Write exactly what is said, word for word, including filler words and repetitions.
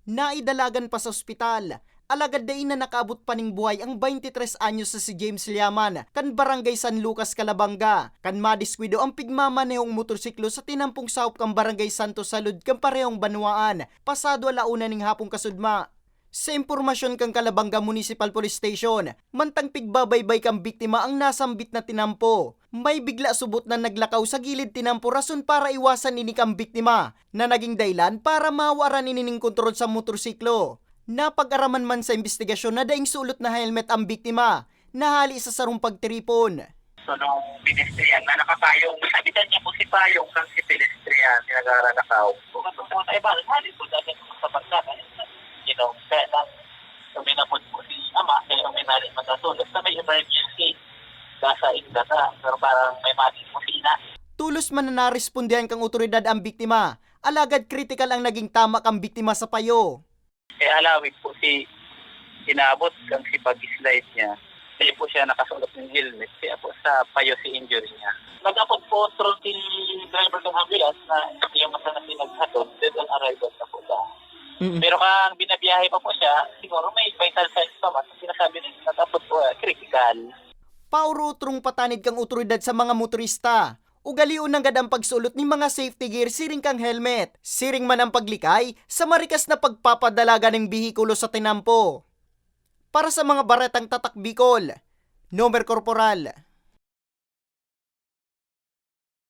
Naidalagan pa sa ospital, alagad dai na nakaabot pa ning buhay ang twenty-three anyos na si James Liaman, kan Barangay San Lucas, Calabanga, kan madiskuido ang pigmamanehong motorsiklo sa tinampong sahop kan Barangay Santos Salud kan parehong banwaan, pasado ala una ning hapong kasudma. Sa impormasyon kan Calabanga Municipal Police Station, mantang pigbabaybay kan biktima ang nasambit na tinampo, may bigla subot na naglakaw sa gilid tinampo rason para iwasan ini kan biktima, na naging dahilan para mawaran ini nin kontrol sa motorsiklo. Napag-araman man sa imbestigasyon na daing sulot na helmet ang biktima, nahali sa sarong pagtiripon. So, nung pinistrihan na nakapayong, sabitan niya po si Payong kang si Pinistrihan, si naghaharalakaw. Kung ano po sa iba, hali po dati po sa pagkakan, you know, kaya lang, uminapod po si Ama, kaya uminali magkasulat sa may emergency. Gasa in gasa, pero parang may mati po si Ina. Tulos man na narespondihan kang otoridad ang biktima, alagad kritikal ang naging tama kang biktima sa payo. Eh, halawig po si inabot kang si pag-slide niya. Dahil po siya nakasulot ng helmet, kaya po sa payo si injury niya. Nag-apod po through si driver ng ambulance na yung masa na pinaghatod, dead on arrival na po siya. Mm. Pero kang binabiyahe pa po siya, siguro may vital signs pa man, sinasabi nila nag-apod po, ah, critical. Paurutrong patanid kang otoridad sa mga motorista. Ugalion nanggad ang pagsulot nin mga safety gear siring kang helmet. Siring man ang paglikay sa marikas na pagpapadalaga nin behikulo sa tinampo. Para sa mga baretang Tatak Bicol, Nomer Corporal.